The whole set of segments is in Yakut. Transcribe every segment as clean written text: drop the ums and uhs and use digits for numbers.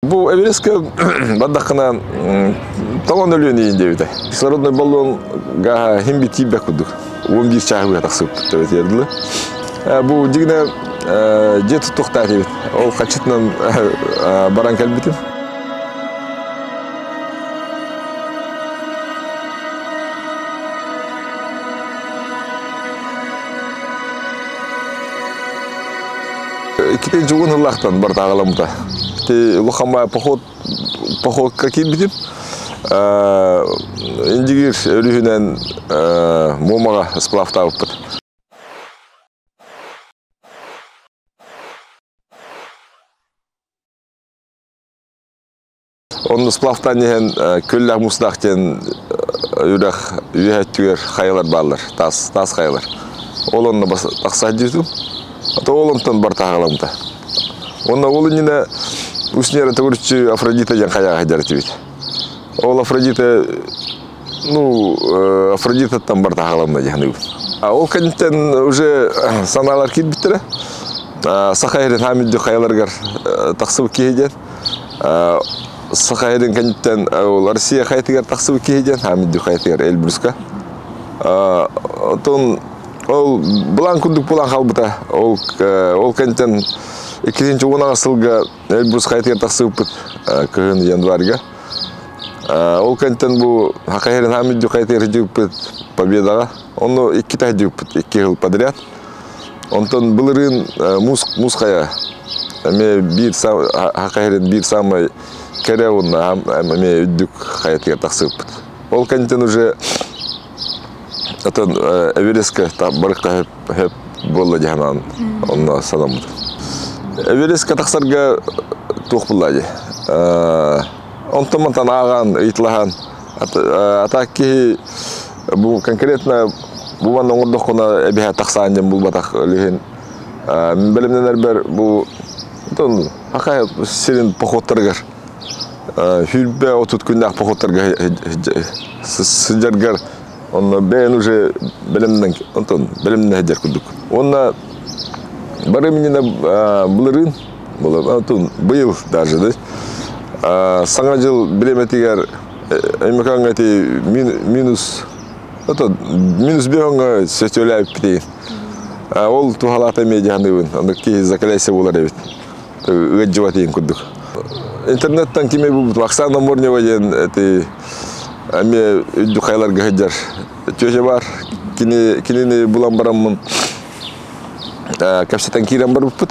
Бу Эверестка бардаххына талон өлүөн иин диэбитэ. Кислородный баллон гааһа хим би тиийбэт курдук. 11 чааһы быһа тахсыбыппыт эбит дылы. Бу дьигинэ дьиэ туттуохтаах эбит. Ол хаччытынан баран кэлбитим. Иккитин чугун ыллахтан бартааҕаламмыта. Ити улахаммай поход походка киирбитим. Индигир өрүһүнэн Муомаҕа сплавтаабыппыт. Онно сплавтаан иһэн Күллээх Мустаах диэн үрэх үөһэ өттүгэр хайалар бааллар, таас, таас хайалар. Ол онно тахса сылдьыбытым. Ото ол онтон бар таһаҕаламмыта. Уонна ол иннинэ Усть-Нера төгүрүччү Афродита диэн хайаҕа сылдьар этибит. Ол Афродита ну, Афродитаттан бар таһаҕаламна дии саныыбын. Ол кэнниттэн уже санаалар киирбиттэрэ. Саха сирин хаам үрдүк хайаларыгар тахсыбыт киһи диэн. Саха сирин кэнниттэн ол Россия хайатыгар тахсыбыт киһи диэн хаам үрдүк хайатыгар Эльбруска. Оттон ол былаан курдук булан хаалбыта. Ол ол кэнниттэн 2010 сылга Эльбрус хайатыгар тахсыбыппыт кыһын январьга. Ол кэнниттэн бу Саха сирин хаам үрдүк хайатыгар сылдьыбыппыт Победаҕа. Онно иккитэ сылдьыбыппыт, икки сыл подряд. Онтон былырыын муус, муус хайа эмиэ биир Саха сирин биир саамай кэрэ уонна эмиэ үрдүк хайатыгар тахсыбыппыт. Ол кэнниттэн уже атын Эверестка барыкка хөп буолла дии санаан онно санаммытым. Эверестка тахсарга туох булла дии. Онтон мантан ааҕан, ыйыталаһан, а так киһи бу конкретно бу манна оҥордоххуна эбиһэ тахсаан диэн булбатах илиһин мин бэлэмнэнэрбэр бу онтон Хахай сирин походтарыгар 30 күннээх походтарга сылдьаргар онно бэйэн уже бэлэмнэн онтон бэлэмнэнэ сылдьар курдук. Уонна бары миннэ былырыын онтон быйыл даже да Саҥа дьыл бириэмэтигэр Өймөкөөҥҥө ити минус это минус биэһоҥҥо сөтүөлээбиппитий. Ол туһалаата эмиэ дьаһаныыбын. Аны киһи закаляйся буолар эбит. Ыаддьыбат иин курдук. Интернеттэн кими булбутум Оксана Морнева диэн эти эмиэ үрдүк хайаларга сылдьар тетя бар. Кини кинини булан бараммын кэпсэтэн киирэн барбыппыт.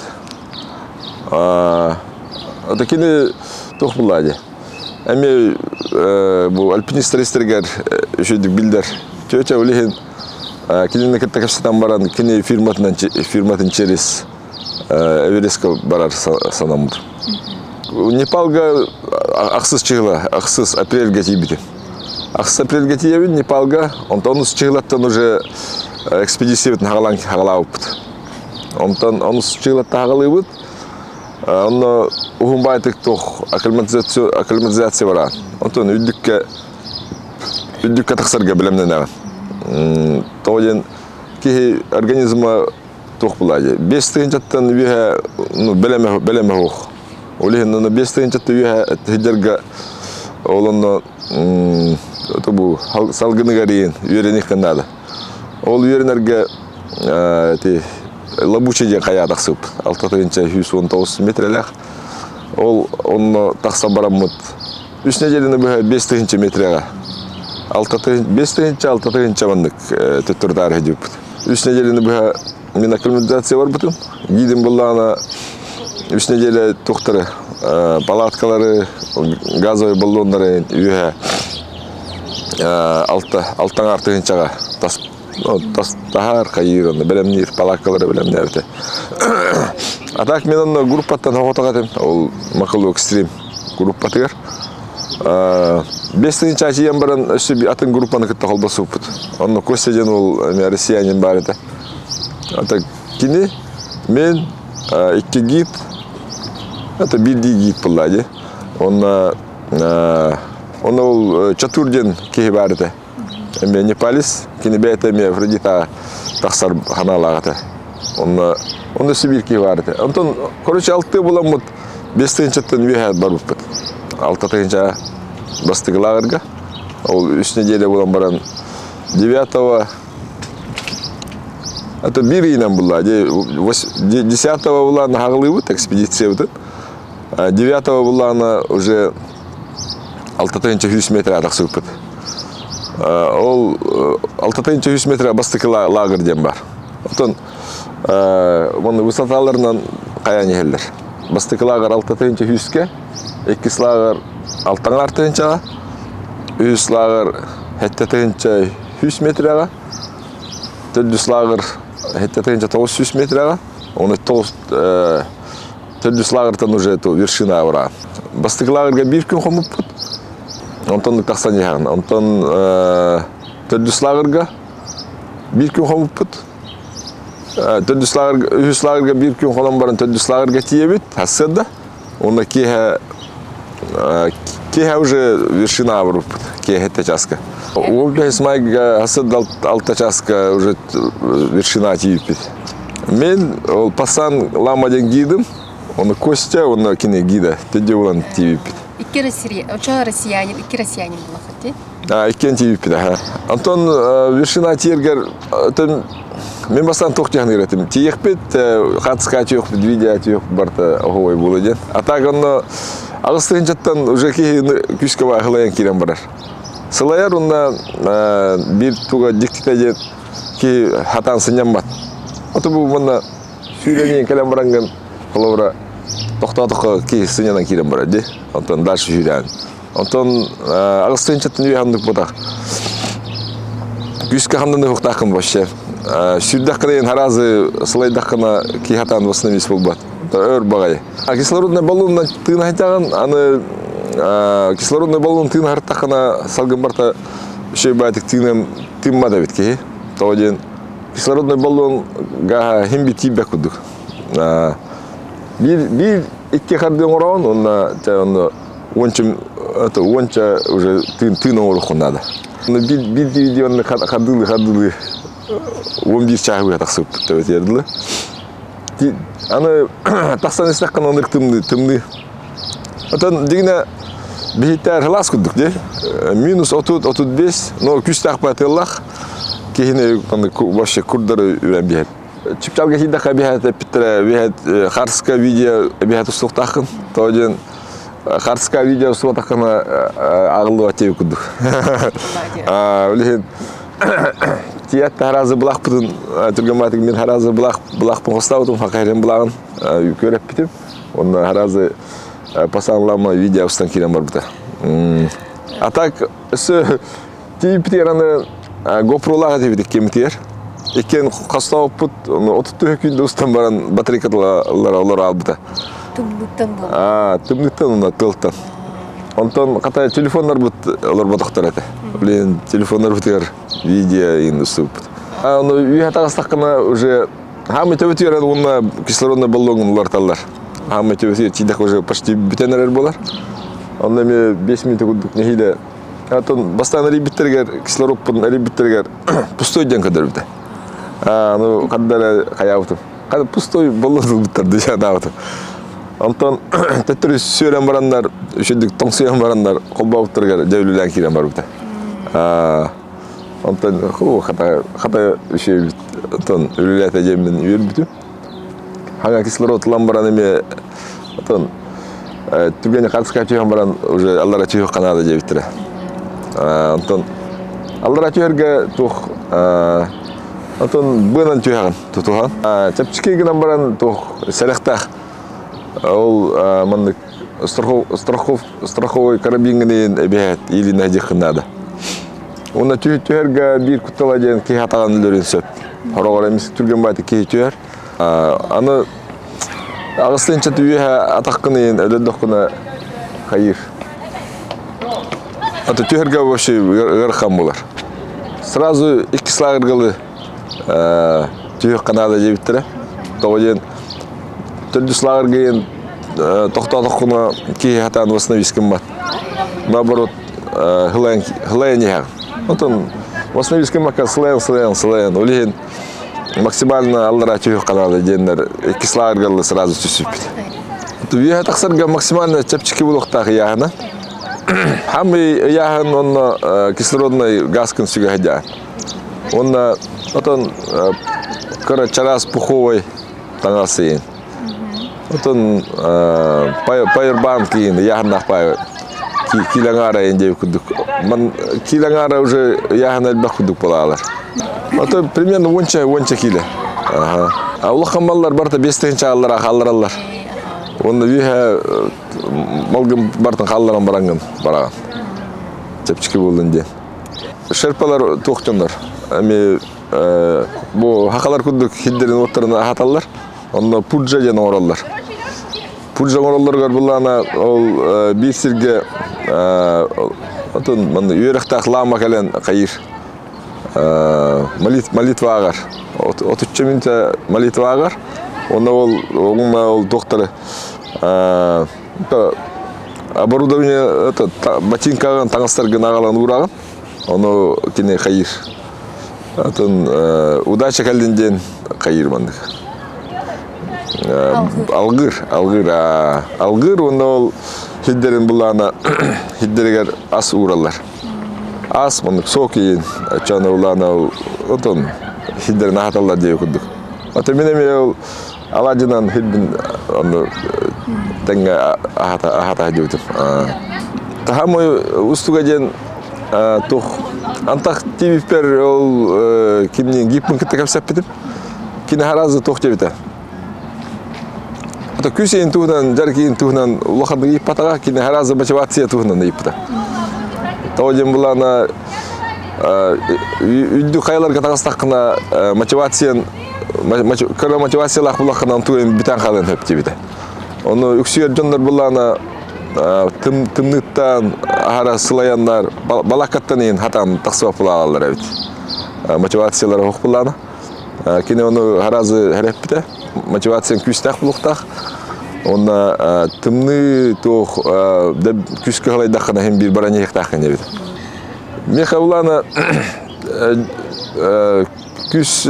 Это кини туох булла дии. Эмиэ бу альпинистар истэригэр үчүгүйдүк биллэр. Тетя ол иһин кинини кытта кэпсэтэн баран кини фирматынан фирматын через Эверестка барар санаммыт. Непалга ахсыс чыһыла, ахсыс апрельга тиийбитим. Ахсыс апрельга тиийэбин Непалга, онтон онус чыһылаттан уже экспедициябытын хаҕалаан хаҕалаабыппыт. Онтон онус чыһылатта хаҕалыыбыт. Онно уһун баайтык туох акклиматизация, акклиматизация бараан. Онтон үрдүккэ үрдүккэ тахсарга бэлэмнэнэҕин. Тоҕо диэн киһи организма туох булаа дии. 5 тыһыынчаттан үөһэ ну, бэлэмэ бэлэмэ суох. Ол иһин онно 5 тыһыынчаттан үөһэ сылдьарга ол онно бу салгыныгар иин үөрэниэххэ наада. Ол үөрэнэргэ ити Лабучий диэн хайаа тахсыбыт. 6 119 метрэлээх. Ол онно тахсан бараммыт үс нэдиэлэни быһа 5000 метрэҕэ 5 тыһыынча 6 тыһыынча маннык төттөрү-таары сылдьыбыппыт. Үс нэдиэлэни быһа мин акклиматизация барбытым. Гидим буллаҕына үс нэдиэлэ туохтары палаткалары, газовый баллоннары үөһэ алта алтаҥаар тыһыынчаҕа тас тас таһаар хайыыр онно бэлэмниир палаткалары бэлэмнээбитэ. А так мен онно группаттан соҕотох этим ол Макалу Экстрим группатыгар. 5 тыһыынча тиийэн баран өссө атын группаны кытта холбосуппут. Онно Костя диэн уол эмиэ россиянин баар этэ. Это кини, мен, икки гид, это биирдии гид буолла дии. Онно онно ол Чатур диэн киһи баар этэ. Эмиэ непалец, кини бэйэтэ эмиэ Афродита тахсар ханаалаах этэ. Онно онно Сибиир киһи баар этэ. Онтон, короче, алтыы буламмыт. 5 тыһыынчаттан үөһэ барбыппыт. 6 тыһыынча бастакы лааҕырга. Ол 3 неделя буолан баран 9 это биир ыйынан булла. 10-го булааны хаҕылыыбыт экспедициябытын. 9-го буллаана уже 6 тыһыынча 100 метр тахсыбыппыт. Ол 6 тыһыынча 100 метр бастакы лагерь диэн бар. Оттон оны высоталарынан хайаан иһэллэр. Бастакы лагерь 6 тыһыынча 100-кэ, иккис лагерь 6,5 тыһыынчаҕа, үһүс лагерь 7 тыһыынча 100 метрға, төрдүс лагерь 7 тыһыынча 900 метрға, оны тоғыз төрдүс лагерьтан уже эту вершина ура. Бастакы лагерьга биир күн хоммуппут, онтон тахсан иһэҕин. Онтон төрдүс лагерьга биир күн хоммуппут. Төрдүс лагерьга, үһүс лагерьга биир күн хонон баран төрдүс лагерьга тиийэбит, сарсыарда. Онно киэһэ уже вершина барбыппыт, киэһэ 7 часка. Ол майга сарсыарда 6 часка уже вершина тиийбиппит. Мен ол Пасан Лама диэн гидым, оны Костя, оны кини гида, төдө булан тиийбиппит. Икки Россия, очо россиянин, икки россиянин буолахыт. А, иккен тиийбиппит, аха. Антон вершина тиэргэр, мен бастан туох диэн этим. Тиийиэхпит, хаартыска түһүөхпүт, видео түһүөх барта оһуой буолуо диэн. А так онно 8 тыһыынчаттан уже киһи күүскэ сылайан киирэн барар. Сылайар онно биир туга дьиктитэ диэн киһи сатаан сынньаммат. Ото бу манна сүүрэн кэлэн бараҥҥын холобура тохтоотоххо киһи сынньанан киирэн барар дии. Онтон дальше сүүрэн. Онтон 8 тыһыынчаттан үөһэ оннук буолбатах. Күүскэ хамнаныахтааххын вообще. Сүүрдэххинэ харазы сылайдаххына киһи сатаан восстановить буолбат. Өр баҕайы. А кислородный баллонунан тыына сылдьаҕын, аны кислородный баллон тыына сырыттаххына салгын барта үчүгэй баҕайытык тыынан тыыммат эбит киһи. Тоҕо диэн кислородный баллон гааһа син биир тиийбэт курдук. Биир, биир икки хардыы оҥороҕун, уонна онно уонча, это уонча уже тыын, тыын оҥоруоххун наада. Биир, биир видеоны хардыылыы хардыылыы 11 чааһы быһа тахсыбыппыт деп дылы. Аны тахсан истэххин оннук тымныы, тымныы. Отон дигинэ биһиттэр сылаас курдук дии. Минус 30, 35, но күүстээх тыаллаах киһини вообще курдары үрэн биһэр. Чыпчаалга тиийдэххэ биһэт эппиттэрэ, биһэт хаартыска видео биһэт устуохтааххын. Тоҕо диэн хаартыска видео устубатаххына ааҕыллыбат диэбит курдук. Билигин тиийээт харазы былаахпытын түргэн баҕайытык мин харазы былаах былаахпын хостообутум хакайрын былааҕын көрөппүтүм. Онно харазы Пасан Лама видео устан киирэн барбыта. А так өссө тиийбитигэр аны GoPro-лаах этибит иккиэммитигэр. Иккиэн хостообуппут, 30 күндө устан баран батарейкалара олор аалбыта. Тымныттан буолла. Тымныттан уонна тыалтан. Онтон хата телефоннарбыт олорботохтор этэ. Блин, телефоннарбытыгар видео ин устубуппут. Ону үөһэ таҕыстаххына уже хаамы төбөтүгэр уонна кислородный баллоҥун уларыталлар. Хаамы төбөтүгэр тиийдэххэ уже почти бүтэн эрэр буолар. Онно эмиэ 5 минут курдук нэһиилэ. Оттон бастаан эрийбиттэригэр, кислородпун эрийбиттэригэр пустой диэн көрдөрбүтэ. Ну, ханна эрэ хайаабытым. Пустой баллон ылбыттар дии санаабытым. Онтон төттөрү сүөрэн бараннар, үчүгдүк тоҥсуйан бараннар холбообуттарыгар дьэ үлэлээн киирэн барбыта. Онтон хата хата үчүгэйбит. Онтон үлэлээтэ диэммин үөрбүтүм. Хаҥа кислород ылан баран эмиэ отон түгэни хаартыска түһэн баран уже аллара түһүөххэ наада диэбиттэрэ. Онтон аллара түһэргэ туох онтон быанан түһэҕин тутуһан. Чэпчэки гынан баран туох сэрэхтээх. Ол маннык страховой карабиҥҥын эбэһээт иилинэ диэххин наада. Уонна түһэргэ биир куттала диэн киһи атаҕын өлөрүн сөп. Хороҕор эмис түргэн баҕайытык киһи түһэр. Аны 8 тыһыынча үөһэ атаххын ыйын өлөрдөххүнэ хайыыр. Аты түһэргэ вообще ыарахан буолар. Сразу иккис лагерьгалы түһүөххэ наада диэбиттэрэ. Тоҕо диэн төрдүс лагерьга иһин тохтоотоххуна киһи сатаан восстановить гыммат. Наоборот, сылайан иһэҕин. Онтон восстановить гыммакка сылайан, сылайан, сылайан. Ол иһин максимально аллара түһүөххэ наада диэннэр иккис лагерьга сразу түсүппүт. Үөһэ тахсарга максимально чэпчэки буолуохтаах ыйааһына. Хамый ыйааһын онно кислородный газкын сүгэ сылдьаҕын. Уонна отон кыра чараас пуховой таҥас ыйын. Отон павербанк ыйын ыйааһыннаах паайы киилэҥаара ыйын диэбит курдук. Ман киилэҥаара уже ыйааһын элбэх курдук буолаалар. Ото примерно уонча киилэ. Ага. А улахан маллар барыта 5 тыһыынча аллара хааллараллар. Уонна үөһэ малгын бартын хаалларан бараҥҥын бараҕын. Чэпчэки буоллун диэн. Шерпалар туох дьоннор? Эми бу хахалар курдук хиддерин уоттарын аһаталлар. Онно пуджа диэн оҥороллор. Пуджа оҥороллоругар буллаана ол биир сиргэ отун манна үөрэхтээх лаама кэлэн хайыыр молитва ааҕар. Отучча мүнүүтэ молитва ааҕар. Онно ол оҥна ол туохтары оборудование это ботинкаҕын таҥастаргын аҕалан уураҕын. Ону кини хайыыр. Атын удача кэллин диэн хайыыр маннык. Алгыр, алгыр, алгыр уонна ол хиддерин булаана хиддеригэр ас уураллар. Ас маннык сок иин чаны улаана ол отон хиддерин аһаталлар диye курдук. Ото мин эмиэ ол алаадьынан хидбин ону тэҥҥэ аһата аһата диэбитим. Таһамой устуга диэн туох антах тиибиппэр ол кимниин гиппин кытта кэпсэппитим. Кини харазы туох диэбитэ. Это күс иин туһунан, дьарык иин туһунан улаханнык ыйыппатаҕа, кини харазы мотивация туһунан ыйыппыта. Тоҕо диэн булаана үрдүк хайаларга таҕыстаххына мотивациян кыра мотивациялаах булаххынан туйан бүтэн хаалыан сөп диэбитэ. Ону үксүгэр дьоннор булаана тымныыттан аһара сылайаннар балаккаттан иһин хатан тахсыбат булаалалар эбит. Мотивациялара суох булаана. Кини ону харазы хэрэппитэ. Мотивациян күүстээх булуохтаах. Онно тымныы туох күүскэ халайдаххына иһин биир баран иһиэхтааххын диэбит. Миэхэ улаана күүс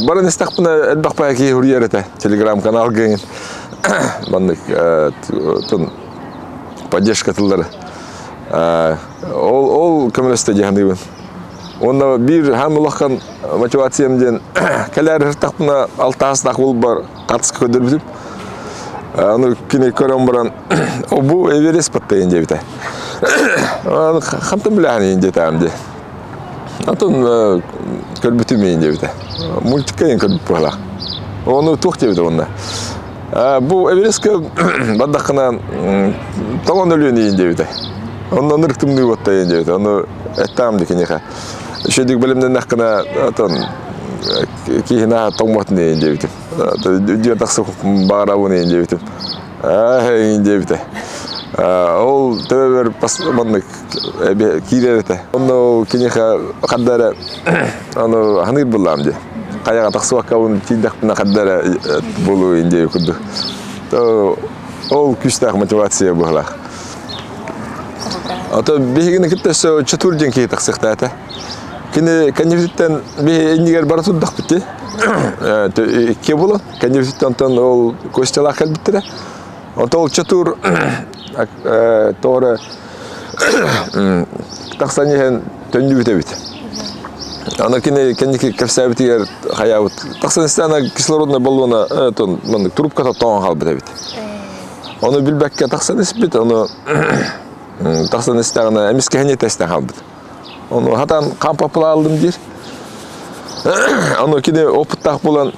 баран истэхпинэ элбэх баайа киһи суруйар этэ телеграм-канал гыҥын маннык поддержка тыллары ол ол көмөлөстө дии саныыбын уонна биир хаан улахан мотивациям диэн кэлээр сыртахпына алтаастаах булбар хатыска көрдөрбүтүм аны кини көрөн баран бу Эверест баттайын диэбитэ хантан билэҕин диэтэҕим дии Атын көрбүтүм иин диэбитэ. Мультикка иин көрбүт быһалаах. Ону туох диэбитэ уонна. Бу Эверестка бардаххына тоҕон өлүөн иин диэбитэ. Онно ынырык тымныы уотта иин диэбитэ. Ону эттэҕим да киниэхэ. Үчүгэйдик бэлэмнэннэххинэ атын киһи тоҥмотун иин диэбитим. Үдүөн тахса баҕарабын иин диэбитим. Ээ диэбитэ. Ол төбөбөр маннык киирэр этэ. Онно ол киниэхэ ханна эрэ аны ханыыр буллаам дии. Хайаҕа тахсыбаккабын тиийдэхпинэ ханна эрэ буолуо диэби курдук. Ол күүстээх мотивация быһалаах. Ото биһигини кытта өссө Чатур диэн киһи тахсыахтаата. Кини кэннибититтэн биһи иннигэр бара турдахпыт дии. Икки буолан кэннибититтэн онтон ол Костялаах кэлбиттэрэ. Онтон ол Чатур тоҕо тахсан иһэн төннүбүт эбит. Аны кини кэнники кэпсээбитигэр хайаабыт. Тахсан истэҕинэ кислородный баллона маннык трубката тоҥон хаалбыт эбит. Ону билбэккэ тахсан испит, ону тахсан истэҕинэ эмискэ сэниэтэ эстэн хаалбыт. Ону хатан хаампаппылааллым диир. Ону кини опыттаах буолан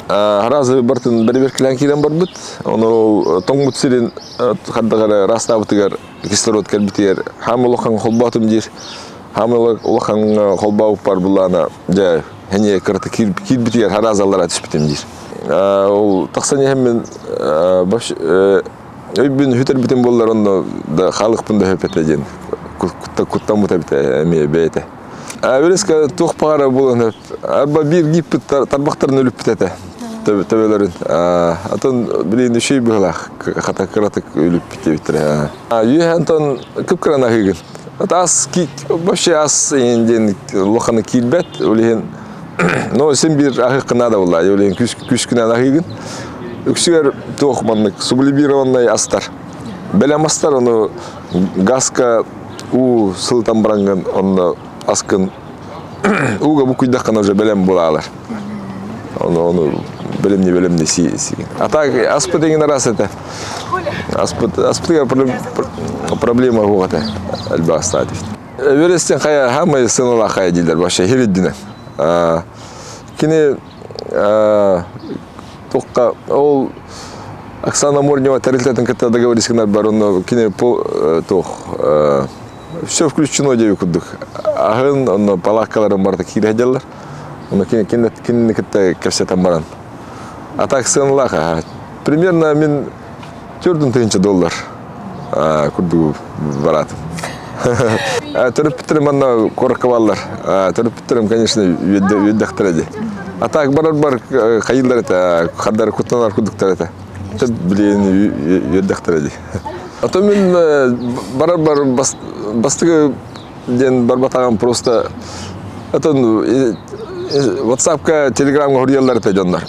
араас бартын бэрэбиэркэлээн киирэн барбыт. Ону тоҥмут сирин хардах эрэ ыраастаабытыгар кислород кэлбитигэр хаам улахан холбоотум диир. Хаам улахан холбообуппар буллаана дьэ эниэ кырата киирбитигэр хараазаллара түспүтүм диир. Ол тахсан иһэммин өйбүн сүтэрбитим буоллар онно да хаалыахпын да сөп этэ диэн куттаммыт эбит эмиэ бэйэтэ. Эверестка туох баҕара буолан сөп. Арба биир гииппит тарбахтарын өлүппүт этэ төбөлөрүн. Атын билигин үчүгэй быһыылаах хата кыратык өлүппүт диэбиттэрэ. Үөһэ онтон кып-кыраны аһыыгын. Ас вообще ас диэн улаханы киирбэт. Ол иһин но син биир аһыаххын наада буолла. Ол иһин күскүнэн аһыыгын. Үксүгэр туох маннык сублимированнай астар. Бэлэм астар ону газка уу сылытан бараҥҥын онно аскын ууга букуйдаххына уже бэлэм буолаалар. Ону ону бэлэмни бэлэмни си си. А так аспыт эҥин араас этэ. Аспыт аспытыгар проблема суох этэ. Элбэх астаат. Эверестин хайа хамай сыналаах хайа дииллэр вообще хириддинэ. Кини туохха ол Оксана Морнева тэрилтэтин кытта договорились бар онно кини туох все включено диэби курдук аһын онно палаткаларын барыта киирэ сылдьаллар онно кинини кытта кэпсэтэн баран а так сыаналаах примерно мин 4000 доллар курдук бараатым. Төрөппүттэрим манна куоракка бааллар. Төрөппүттэрим, конечно, үөрдэхтэрэ дии. А так барар бар хайыылар этэ, хардары куттанар курдуктар этэ. Билигин үөрдэхтэрэ дии. А то мин барар бар бастыгы диэн барбатаҕым просто это WhatsApp-ка, Telegram-га хоруйаллар этэ дьоннор.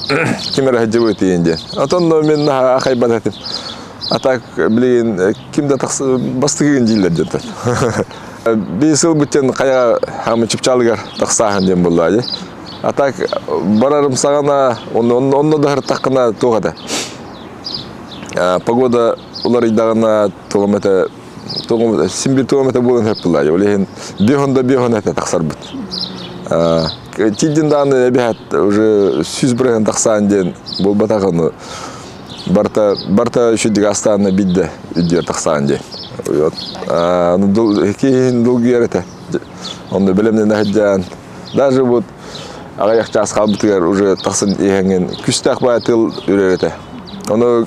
Ким эрэ сылдьыбыт диэн. Отон мин ахайбат этим. А так билигин ким да бастыгыгын дииллэр дьонтон. Биир сыл бүттен хайа хамы чыпчаалыгар тахсааһын диэн буолла дии. А так барарым саҕана онно да һыртаххына туох этэ. Погода уларыйдаҕына тугум этэ тугум син бир тугум этэ буолан сөп буолла. Ол иһин биэһон да биэһон этэ тахсарбыт. Тиийдин даҕаны эбиһэт уже 100% тахсаан диэн буолбатах ону барта барта үчүдүк астаана бидде үдүөр тахсаан диэн. Киһин долгуйар этэ. Онно бэлэмнэнэ сылдьан даже вот аҕыйах чаас хаалбытыгар уже тахсан иһэҥҥин күстээх баай тыл үрэр этэ. Ону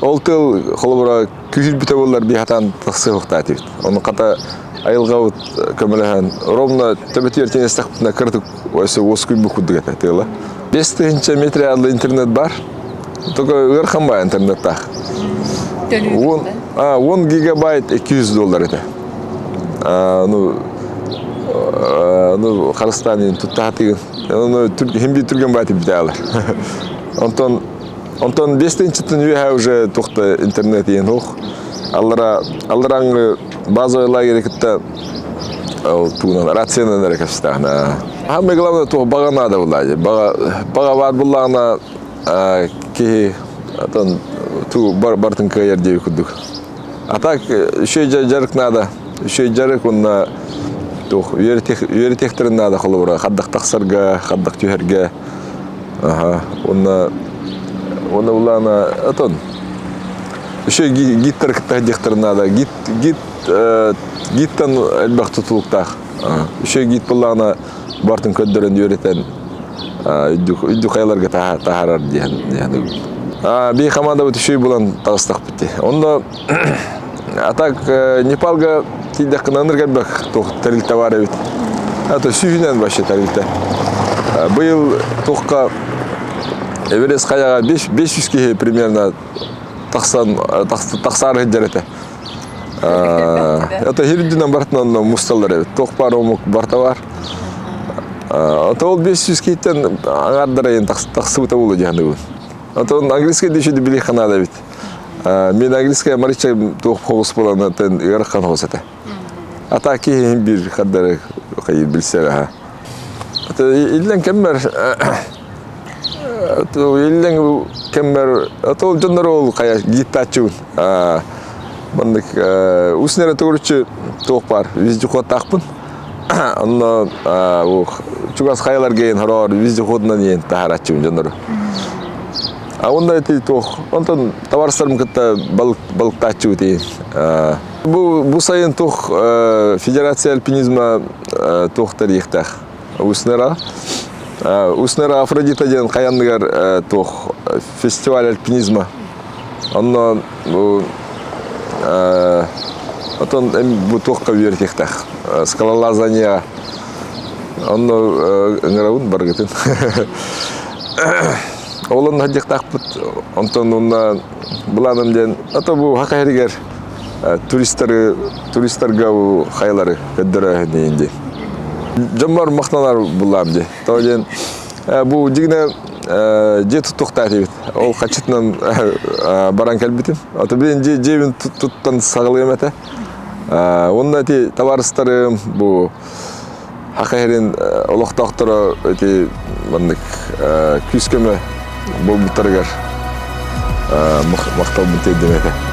ол тыл холобура күүһүрбүтэ буоллар бии хатаан тахсыахтаа этибит. Ону хата айылҕабыт көмөлөһөн ровно төбөтүгэр тиҥэстэхпитинэ кыратык өссө уоскуйбут курдук этэ тыала. 5000 метр адлы интернет бар. Только ыарахан баа интернеттаах. 10 гигабайт 200 доллар этэ. Ну, ну, харыстаан туттаатыгын. Ону хим бир түргэн баати битаалар. Онтон онтон 5000-тын үөһэ уже тухта интернет иен хух. Аллара аллараңы базовый лагерь кытта ол тугунан рациянан эрэ кэпсэтэҕинэ. Самое главное туох баҕа наада буолла. Баҕа баҕа баар буоллаҕына киһи отон ту бартын кыайар диэби курдук. А так еще дьарык надо. Еще дьарык уонна туох үөрэтиэхтэрин надо холобура хаддах тахсарга, хаддах түһэргэ. Аха. Уонна уонна улаана отон еще гидтар кытта диэхтэрин надо. Гид гид гидтан элбэх тутулуктаах. Еще гид буоллаҕына бартын көрдөрөн үөрэтэн үрдүк хайаларга таһаарар диэн диэн. Би командабыт үчүгэй булан таҕыстахпыт дии. Онно а так Непалга тиийдэххинэ ынырык элбэх туох тэрилтэ баар эбит. А то сүүһүнэн вообще тэрилтэ. Быйыл туохха Эверест хайаҕа 500 киһи примерно тахсан тахсаары сылдьар этэ. Это хирдинэн бартынан мусталлар эбит. Туох баар омук барта бар. Ото ол 500 киһиттэн аҥаардарайын тахсыбыта буолуо дии Отон английский дэшү били ханада эбит. Мен английский марича туох хоҕус буолан ыарахан хоҕус этэ. А так киһи бир хардары хайыр билсэр аха. Иллен кэммэр иллен кэммэр ол дьоннор ол хайа гиттааччыбын. Маннык уснера тугурчу туох бар вездеходтаахпын. Онно чугас хайалар гейн хороор вездеходунан иэн таһарааччыбын дьоннору. А онно эти туох онтон товарыстарым кытта балык балыктааччыбыт иин. Бу бу сайын туох Федерация альпинизма туох тарихтаах Уснера. Уснера Афродита диэн хайанныгар туох фестиваль альпинизма. Онно бу отон бу туохка үөрэтиэхтээх скалолазание онно ыҥырабын барыгытын. Ол онно сылдьыахтаахпыт. Онтон онно былааным диэн ато бу хака иһигэр туристары туристарга бу хайалары көрдөрөөһүн диэн. Дьоммор махтанар буллаам дии. Тоҕо диэн бу дьиҥинэ дьиэ туттуохтаах этибит. Ол хаччытынан баран кэлбитим. Ото билин дьиэбин туттан саҕалыам этэ. Уонна ити табаарыстарым бу Саха сирин олохтоохторо ити маннык күүс-көмө буолбуттарыгар махталбын тиэрдим этэ.